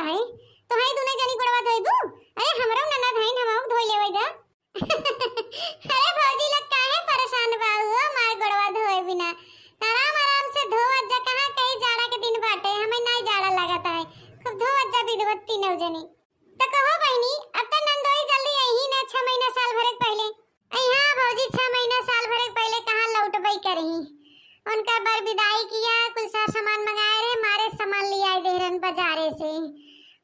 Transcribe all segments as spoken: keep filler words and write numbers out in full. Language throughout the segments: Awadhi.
आई, तो है दुनो जनी गोड़वा धोइबू? अरे, हमरो ननद हईन, हमहू धोइ लेवइ द। अरे भौजी लोग, काहे परेशान बाऊ हो हमार गोड़वा धोए बिना? आराम आराम से धोवत जा, कहाँ कहीं जाड़ा के दिन बाटे, हमें नाहीं जाड़ा लागत है। खूब धोवत जा, विधवत तीनों जनी। तो कहो बहिनी, अब तो नंदोई जल्दी अइहीं न, छह महीना साल भर के पहिले। अइहाँ भौजी, छह महीना साल भर के पहिले कहाँ लौटबई करहीं। उनका बर विदाई किया, कुल सार सामान मंगाए रहे, मारे सामान लियाए दे रहन बाजारे से।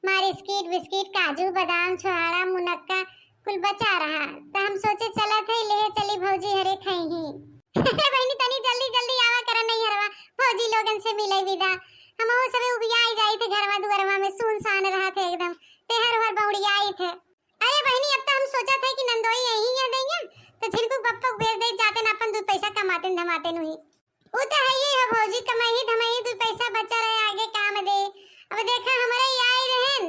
मारे स्किट बिस्किट, काजू बादाम, छोहाड़ा, मुनक्का, कुल बचा रहा, त हम सोचे चलत है, लेहे चली भौजी हरे खइहीं। अरे बहिनी, तनी जल्दी जल्दी आवा करा नैहरवा, भौजी लोगन से मिले विदा। हमहू सबे उबियाई जाई थे, घरवा दुआरवा में सुनसान रहा थे एकदम, तेहर ओहर बौड़ियाई थे। अरे बहिनी, अब तो हम सोचत है कि नंदोई यहीं है दैया, तो झिनकू बप्पा को भेज दे, जाते न अपन दू पैसा कमाते न धमाते नुही। उ तो हइये है भौजी, कमाई धमाई दू पैसा बचा रहे, आगे काम दे। अब देखा, हमरे ई आई रहन,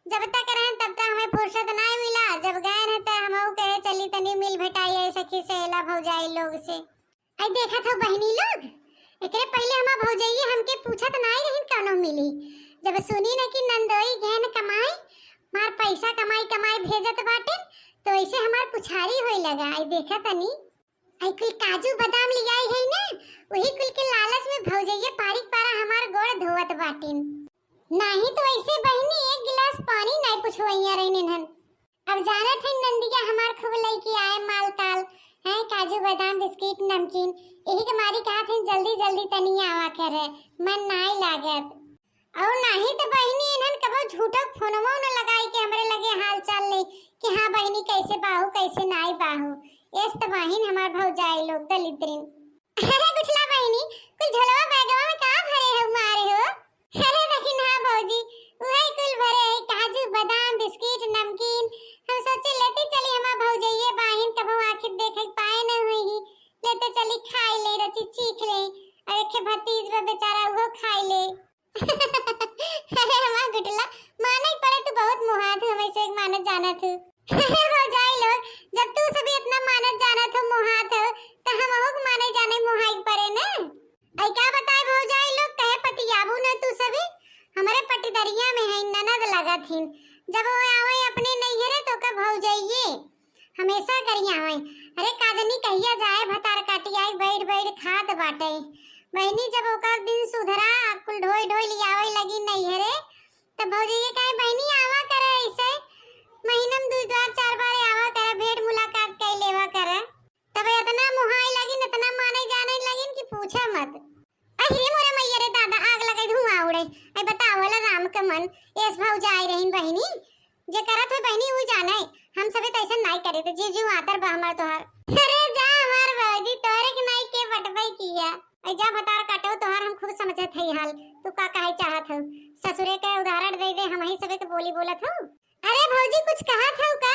जब तक रहन तब तक हमें फुर्सत ना मिला, जब गए रहन त हमहू कहे चली तनी मिल भेटाई आई सखी सहेला भौजाई लोग से। आई देखत हो बहिनी लोग, एकरे पहिले हमार भौजाई हमके पूछत नाई रहिन कौनो मिली। जब सुनी न कि नंदोई गहन कमाई, मार पैसा कमाई कमाई भेजत बाटे, तो ऐसे हमार पुछारी होए लगा। आई देखा तनी, आई कुल काजू बादाम लियाई है ना, वही कुल के लालच में भौजैया पारी पारा हमार गोड़ धोवत बाटिन। नाही तो ऐसे बहिनी एक गिलास पानी नाई पुछवैया रहिन इन्हन। अब जानत है नंदिया हमार खूब लइके आए माल ताल, हैं काजू बादाम बिस्किट नमकीन, यही के मारी कहत है जल्दी जल्दी तनी आवा करे, मन नाई लागत। और नाही त बहिनी इन्हन कबो झूठो फोनवो न लगाई के हमरे लगे हाल चाल ले कि हाँ बहिनी कैसे बाहू कैसे नाई बाहू। एस त बहिन हमार भौजाई लोग दलिद्रिन। अरे गुठला बहिनी, कुल झोलवा बैगवा में का भरे हो मारे हो? अरे बहिन हाँ भौजी, उहे कुल भरे है काजू बादाम बिस्किट नमकीन। हम सोचे लेते चली हमार भौजैये बहिन कबो आखिर देखे पाए न हुई, लेते चली खाई ले रची चीख ले, और एक भतीज बा बेचारा उहो खाई ले। अरे हमार गुठला, माने पड़े तू बहुत मुहात हो, हमें से एक मानत जानत हो। अरे भौजाई लोग, जब तू सभी इतना मानत जानत हो, मुहात हो, त हमहू के माने जाने मुहाई पड़े न। आई का बताए भौजाई लोग, कहे पतियाबू न तू सभी, हमरे पटीदरिया में है ननद लगत हिन, जब वो आवे अपने नैहरे तो का भौजाइये हमेशा गरियावै। अरे काजनी कहिया जाए भतार काटी आई, बैठ बैठ खात बाटे। बहिनी जब ओकर दिन सुधरा, आ कुल ढोई ढोई लियावै लगी नैहरे, तब भौजी के कहे, "बहिनी आवा करे ऐसे, महीना में दू बार चार बार आवा करे, भेंट मुलाकात कर लेवा करे।" तब इतना मुहाई लगिन, इतना माने जाने लगिन कि पूछा मत। अहि रे मोरे मैया रे दादा, आग लगे धुआं उड़े। आई बताओ ला राम के मन, एस भौजाई रहिन बहिनी, जे करत है बहिनी उ जाने, हम सभी तो ऐसा नाई करे, तो जीव जीव आतर बा हमार तोहार। अरे जा हमार भौजी, तोरे के नाई के बटबई किया। ऐ जा भतार काटो तोहार, हम खूब समझत है हाल, तू का कहे चाहत हो। ससुरे के उदाहरण दे दे, हम ही सभी के बोली बोलत हो। अरे भौजी कुछ कहत हो का?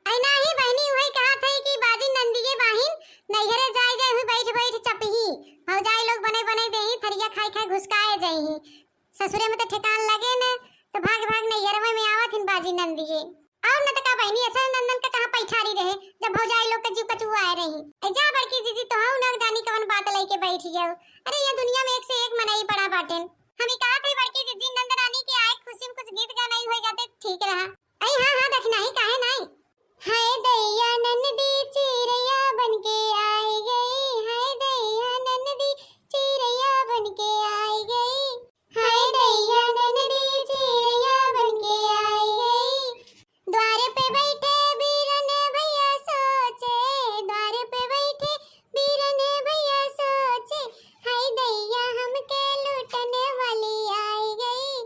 आई नाही बहिनी, उहे कहत है कि बाजी नंदिये बाहिन, नैहरे जाए जाए हुई बैठ बैठ चपही, भौजाई लोग बने बने देही, थरिया खाई खाई घुसकाए जाही। ससुरे में तो ठिकान लगे न, तो भाग भाग नैहरवे में आवत हिन बाजी नंदिये। और न त का बहिनी, ऐसा नंदन का कहाँ पैठारी रहे, जब भौजाई लोग के जीव कचुआए रही। ए जा बड़की जीजी, तोहू न जानी कवन बात लेके बैठ जाओ। अरे ये दुनिया में एक से एक मनई पड़ा बाटेन। हम ही कहत है बड़की जीजी, नंद रानी के आए खुशी में कुछ गीत गाना ही हो जाते ठीक रहा। अरे हाँ हाँ, देखना ही काहे नाई। हाय दैया ननदी चिरैया बन के आई गई, हाय दैया ननदी चिरैया बन के आई गई, हाय दैया ननदी चिरैया बन के आई गई। द्वार पे बैठे बीरन भैया सोचे, द्वार पे बैठे बीरन भैया सोचे, हाय दैया हमके लूटने वाली आई गई।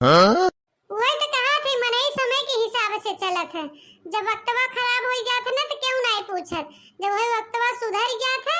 हाँ? वही तो कहा थे, मनई समय के हिसाब से चलत है। जब वक्तवा खराब हो जात है ना, तो क्यों नहीं पूछत? जब वही वक्तवा सुधर जात है,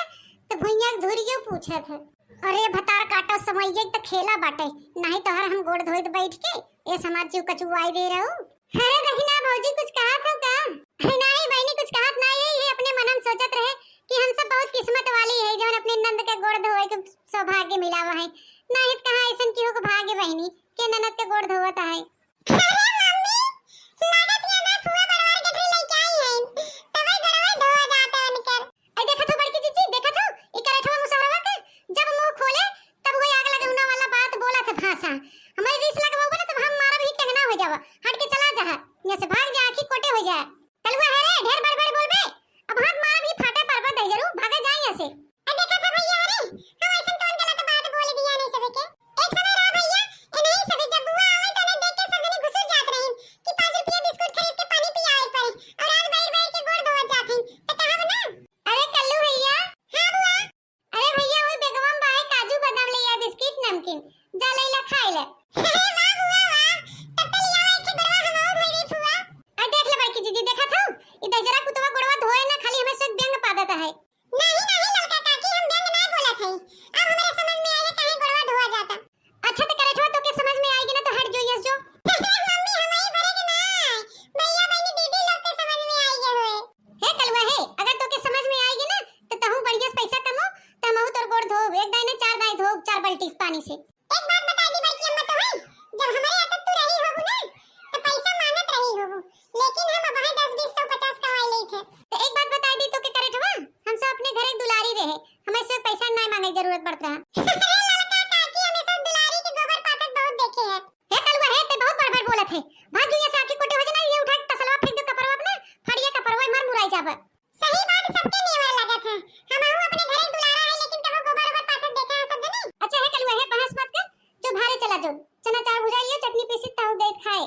तो भुइया के धूर क्यों पूछत है? अरे भतार काटो समय, ये तो खेला बाटे, नहीं तो हर हम गोड़ धोइत बैठ के, ए समाज जीव कचुआई दे रहो। अरे दहिना भौजी, कुछ कहा था का? अरे नहीं बहनी, कुछ कहत नहीं है, ये अपने मन में सोचत रहे कि हम सब बहुत किस्मत वाली है, जौन अपने नंद के गोड़ धोए के सौभाग्य मिला हुआ है। नहीं तो कहाँ ऐसन की हो भाग्य बहनी के ननद के गोड़ धोवत है। अरे मम्मी, लागत या ना फुआ बड़वार गठरी लेके आई है, तबे गोड़वा धोआ जाता उनकर। ए, देखत हो बड़की जीजी, देखत हो, ई करठवा मुसहरवा के जब मुंह खोले, तब वही आग लगौना वाला बात बोलत है भाषा। हमारी रीस लगवाओ बोले, तब हम मारब ही टेंगना हो जावा। हट के चला जा, यहाँ से भाग जा, आँखी कोटे हो जाए। कलुआ है रे, ढेर बड़ बड़ बोलबे, अब हाथ मारब ही फाटे परबा दहिजरू, भागे जा यहाँ से। ए, देखत है भैया रे, हम ऐसन कौन गलत बात बोल दिया नहीं सबे के? एक समय रहा भैया, ए नहीं सबे, जब बुआ आवे तो उन्हें देख के सब जने घुसुर जात रही कि पाँच रुपया बिस्कुट खरीद के पानी पियावे पड़े, और आज बैठ बैठ के गोड़ धोवत जात हई, तो कहब ना। अरे कल्लू भैया। हाँ बुआ। अरे भैया, वही बेगवा में बाहे काजू बादाम ले आ, बिस्किट नमकीन, जा ले ला खाए ले। अरे वाह बुआ वाह, तब तो लिया एक गोड़वा हम और धोई दी फुआ। आ देख ले बड़की जीजी, देखत हो, ई दहिजरा कुतवा गोड़वा धोए ना, खाली हमें से व्यंग पा देता है। नहीं नहीं ललका काकी, हम व्यंग ना बोलत हई। अब हमरे समझ में आइए काहे गोड़वा धोआ जाता। अच्छा तो करठवा तोके समझ में आएगी ना तो हट जो, यस जो। मम्मी हमारी भरे के ना, भैया बहनी दीदी लोग के समझ में आएगी होए। हे कलुआ हे, अगर तोके समझ में आएगी ना तो तहू बढ़िया से पैसा कमो, तमहू तोर गोड़ धोब, एक दाई ना चार दाई धोब, चार बाल्टी पानी से। एक बात बता दी बड़की अम्मा तो है, जब हमारे आदत तू रही होबू ना तो पैसा मांगत रही होबू, लेकिन हम अब दस बीस सौ पचास कमाई लेत है। तो एक बात बता दी तोके करठवा, हम सब अपने घरे दुलारी रहे, हमें से पैसा ना मांगे जरूरत पड़त रहा। अरे ललका काकी, हमें सब दुलारी के गोबर पाथत बहुत देखे है। हे कलुआ हे, ते बहुत बड़ बड़ बोलत है। भाग जो यहाँ से, आँखी कोटे हो जाना, ये उठा के तसलवा फेंक दो कपड़वा अपना, फाड़िया कपड़वा, मर मुराई जाब। सही बात सबके नेवर लगत है। हमहू अपने घरे दुलारा है, लेकिन कबो गोबर ओबर पाथत देखे है सब जने। अच्छा हे कलुआ हे, बहस मत कर, जो भारे चला जो, चना चाउर भुजा लियो, चटनी पीसी ताऊ दे खाए।